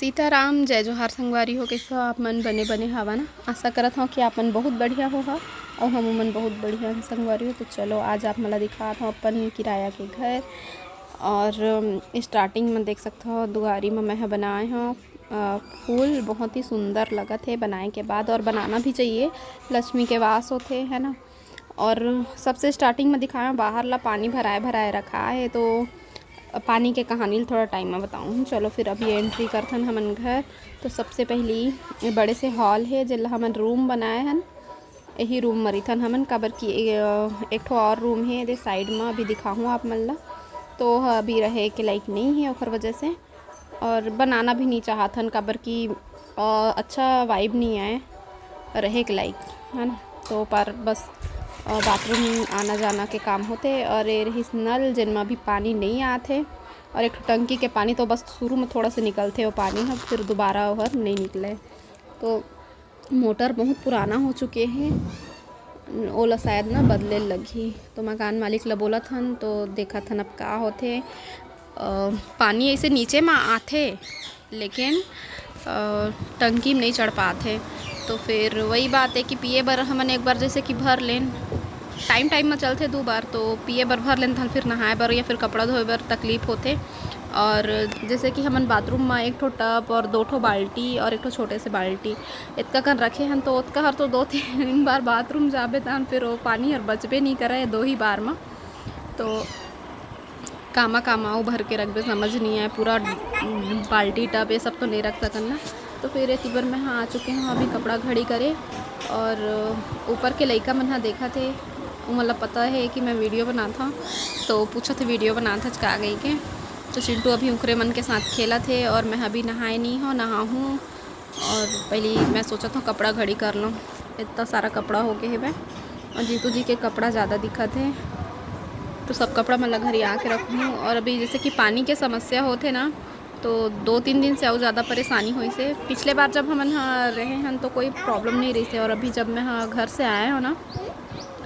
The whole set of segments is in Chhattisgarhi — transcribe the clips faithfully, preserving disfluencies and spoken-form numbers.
सीताराम, जय जोहार संगवारी हो। कइसे हो आप मन? बने बने हवा ना? आशा करत हव कि आप मन बहुत बढ़िया हो हा, अउ हम मन बहुत बढ़िया हन संगवारी हो। तो चलो, आज आप मन ला दिखात हव अपन किराया के घर। और अम, स्टार्टिंग में देख सकत हव, दुआरी में मैं ह बनाए हव अ, फूल। बहुत ही सुंदर लगत हे बनाए के बाद, और बनाना भी चाहिए, लक्ष्मी के वास होथे, है ना। और सबसे स्टार्टिंग में दिखाया, बाहर ला पानी भराए भराए रखा है, तो पानी के कहानी ल थोड़ा टाइम में बताऊँ। चलो, फिर अभी एंट्री करथन हमन घर। तो सबसे पहली ये बड़े से हॉल है, जेला हमन रूम बनाए हन। यही रूम म रहिथन हमन, काबर कि ए, एक ठो और रूम है एदे साइड में, अभी दिखाहूँ आप मन ला। तो ओह अभी रहे के लायक नहीं है, ओकर वजह से और बनाना भी नहीं चाहत हन, काबर कि अ, अच्छा वाइब नहीं आए रहे के लायक, है ना। तो पर बस अ, बाथरूम आना जाना के काम होथे। और ये रहिस नल, जेन म अभी पानी नहीं आत हे। और एक ठो टंकी के पानी तो बस शुरू में थोड़ा सा निकलथे, वो पानी ह फिर दोबारा ओहर नहीं निकले। तो मोटर बहुत पुराना हो चुके हे, ओला शायद ना बदले लगही। तो मकान मालिक ला बोलत हन, तो देखत हन अब का होथे। अ, पानी ऐसे नीचे म आथे, लेकिन अ, टंकी में नहीं चढ़ पात हे। तो फिर वही बात है कि पिए बर हमन एक बार जैसे कि भर लेन, टाइम टाइम में चलथे दो बार, तो पिए बर भर लेन, तहन फिर नहाए बर या फिर कपड़ा धोए बर तकलीफ होथे। और जैसे कि हमन बाथरूम में एक ठो टब और दो ठो बाल्टी और एक ठो छोटे से बाल्टी, इतका कन रखे हन, तो ओतका हर तो दो तीन बार बाथरूम जाबे, तहन फिर वो पानी हर बचबे नहीं करे दो ही बार में। तो कामा कामा वो भर के रखबे, समझ नहीं आए। पूरा बाल्टी टब ये सब तो नहीं रख सकन ना। तो फिर एती बर मैं हाँ आ चुके हूँ अभी कपड़ा घड़ी करे। और ऊपर के लइका मन ह देखत हे, वो मतलब पता है कि मैं वीडियो बनात हूँ, तो पूछत हे वीडियो बनात हच का गई के। तो चिंटू अभी उकरे मन के साथ खेलत हे और मैं अभी नहाए नहीं हूँ, नहाहूँ। और पहली मैं सोचत हूँ कपड़ा घड़ी कर लूँ, इतना सारा कपड़ा हो गए हेवय। और जीतू जी के कपड़ा ज़्यादा दिखत हे, तो सब कपड़ा मन ला घरी आके रखूँ। और अभी जैसे कि पानी के समस्या होथे ना, तो दो तीन दिन से अउ ज़्यादा परेशानी होइस हे। पिछले बार जब हमन ह रहे हन तो कोई प्रॉब्लम नहीं रहिस हे, और अभी जब मैं ह घर से आए हो ना,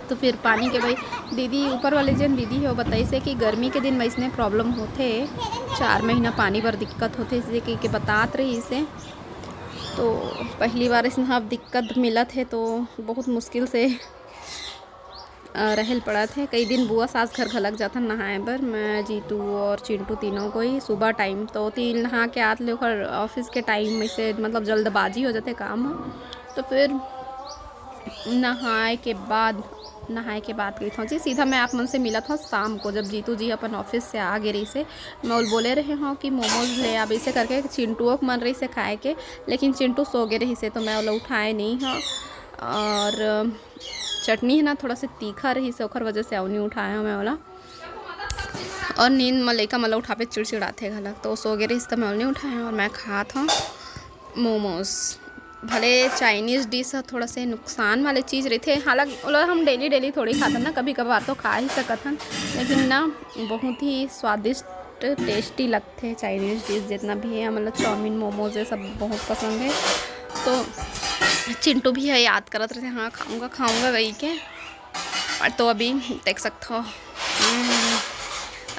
तो फिर पानी के भाई दीदी, ऊपर वाले जेन दीदी हे, वो बताइस हे कि गर्मी के दिन में इसने प्रॉब्लम होथे, चार महीना पानी बर दिक्कत होथे, इसे के, के बतात रहिस हे। तो पहली बार इसने अब दिक्कत मिलत हे, तो बहुत मुश्किल से अ, रहे ल पड़त हे। कई दिन बुआ सास घर घलक जाथन नहाए बर, मैं, जीतू और चिंटू तीनों कोई सुबह टाइम, तो तीन नहा के आत ले ओकर ऑफिस के टाइम में से मतलब जल्दबाजी हो जाथे काम ह। तो फिर नहाए के बाद, नहाए के बाद गई थी जी, सीधा मैं आप मन से मिलत हूँ शाम को, जब जीतू जी अपन ऑफिस से आ गए रहिस हे। मैं ओल बोले रहे हूँ कि मोमोज ले आब, ऐसे करके चिंटुओ के मन रहिस हे खाए के, लेकिन चिंटू सो गए रहिस हे, तो मैं ओला उठाए नहीं हूँ। और चटनी है ना, थोड़ा सा तीखा रहिस हे, ओकर वजह से अउ नहीं उठाए हूँ मैं ओला। और नींद में लइका मन ला उठाबे चिड़चिड़ाथे घलक, तो सो गए रहिस त मैं ओला नहीं उठाए हूँ। और मैं खात हूँ मोमोज। भले चाइनीज डिश ह, थोड़ा से नुकसान वाले चीज रहिथे, हालांकि ओला हम डेली डेली थोड़ी खाथन ना, कभी कभार तो खा ही सकत हन, लेकिन ना बहुत ही स्वादिष्ट टेस्टी लगथे चाइनीज डिश जितना भी है, मतलब चाउमीन, मोमोज, ये सब बहुत पसंद है। तो चिंटू भी है याद करत रहिथे, हाँ खाऊंगा खाऊंगा कही के। और तो अभी देख सकत हो, हम्म,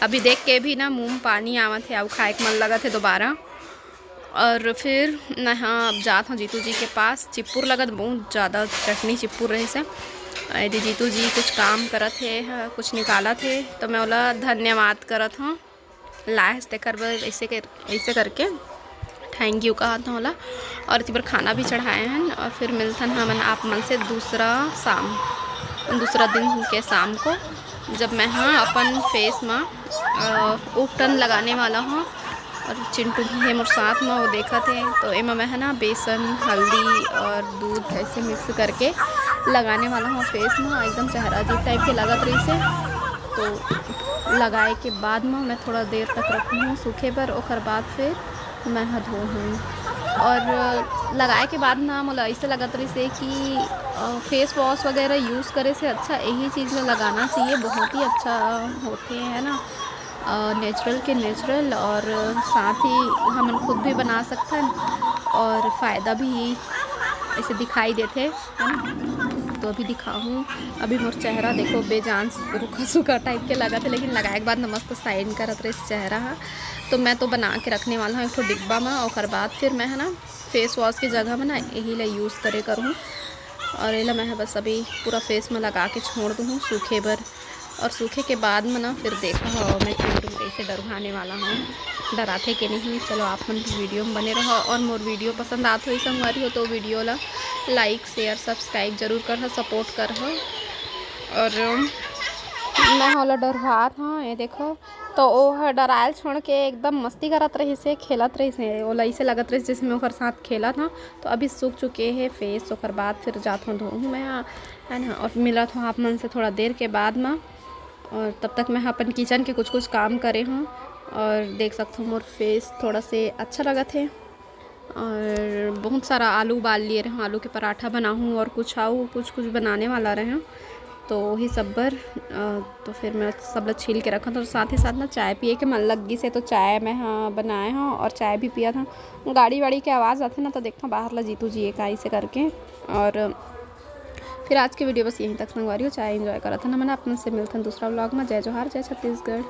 अभी देख के भी ना मुंह में पानी आवत हे, अउ खाए के मन लगत हे दोबारा। और फिर मैं हाँ अब जात हूँ जीतू जी के पास। चिप्पुर लगत बहुत ज़्यादा चटनी चिप्पुर रहिस हे। यदि जीतू जी कुछ काम करत हे, ह, कुछ निकालत हे, तो मैं ओला धन्यवाद करत हूँ, लाए हस तेकर बर ऐसे कर, ऐसे करके थैंक यू कहत हूँ ओला। और एती बर खाना भी चढ़ाए हन। और फिर मिलथन हमन आप मन से दूसरा शाम, दूसरा दिन के शाम को, जब मैं हाँ अपन फेस में अ, उबटन लगाने वाला हूँ। और चिंटू भी है मोर साथ में, वो देखत हे। तो एमा मैं है ना बेसन, हल्दी और दूध ऐसे मिक्स करके लगाने वाला हूँ फेस में। एकदम चेहरा अजीब टाइप के लगत रहिस हे, तो लगाए के बाद में मैं थोड़ा देर तक रखूँ सूखे बर, ओकर बाद फिर मैं ह धोहूँ। और लगाए के बाद ना मोला ऐसे लगत रहिस हे कि अ, फेस वॉश वगैरह यूज़ करे से अच्छा यही चीज़ में लगाना चाहिए, बहुत ही अच्छा होथे, है ना। अ, नेचुरल के नेचुरल, और साथ ही हमन खुद भी बना सकथन और फ़ायदा भी ऐसे दिखाई देथे, है ना। तो अभी दिखाहूँ। अभी मोर चेहरा देखो बेजान रूखा सूखा टाइप के लगत हे, लेकिन लगाए के बाद न मस्त शाइन करत रहिस चेहरा ह। तो मैं तो बना के रखने वाला हूँ एक ठो डिब्बा में, ओकर बाद फिर मैं ह ना फेस वॉश के जगह में ना यही ला यूज़ करे करूँ। और एला मैं ह बस अभी पूरा फेस में लगा के छोड़ दूँ सूखे बर। और सूखे के बाद में ना फिर देखा हो मैं चूरू कैसे डरुहाने वाला हूँ, डराथे के नहीं। चलो आप मन भी वीडियो में बने रहो और मोर वीडियो पसंद आत हो संगवारी हो तो वीडियो ला लाइक शेयर सब्सक्राइब जरूर कर सपोर्ट कर हो। और मैं ह ओला डरवात हव, ये देखो, तो ओ ह डरायल छोड़ के एकदम मस्ती करत रहिस हे, खेलत रहिस हे। ओला अइसे लगत रहिस जैसे मैं ओकर साथ खेलत हव। तो अभी सूख चुके हे फेस, ओकर बाद फिर जात हव धोहूँ मैं ह, है ना। और मिलत हव आप मन से थोड़ा देर के बाद म। और तब तक मैं ह अपन किचन के कुछ कुछ काम करे हव और देख सकत हव मोर फेस थोड़ा से अच्छा लगत हे। और बहुत सारा आलू उबाल लिए रहे हव, आलू के पराठा बनाहूँ और कुछ आऊ कुछ कुछ बनाने वाला रहे हव, तो वही सब बर। अ, तो फिर मैं सब ला छील के रखत हव और साथ ही साथ ना चाय पिए के मन लग गिस हे, तो चाय मैं ह बनाए हव और चाय भी पियत हव। गाड़ी वाड़ी के आवाज़ आथे ना, तो देखत हव बाहर ला जीतू जी एक आइसे करके। और फिर आज के वीडियो बस यहीं तक संगवारी हो, चाय एंजॉय करत हव ना, मन अपन से मिलथन दूसरा व्लॉग में। जय जोहार, जय छत्तीसगढ़।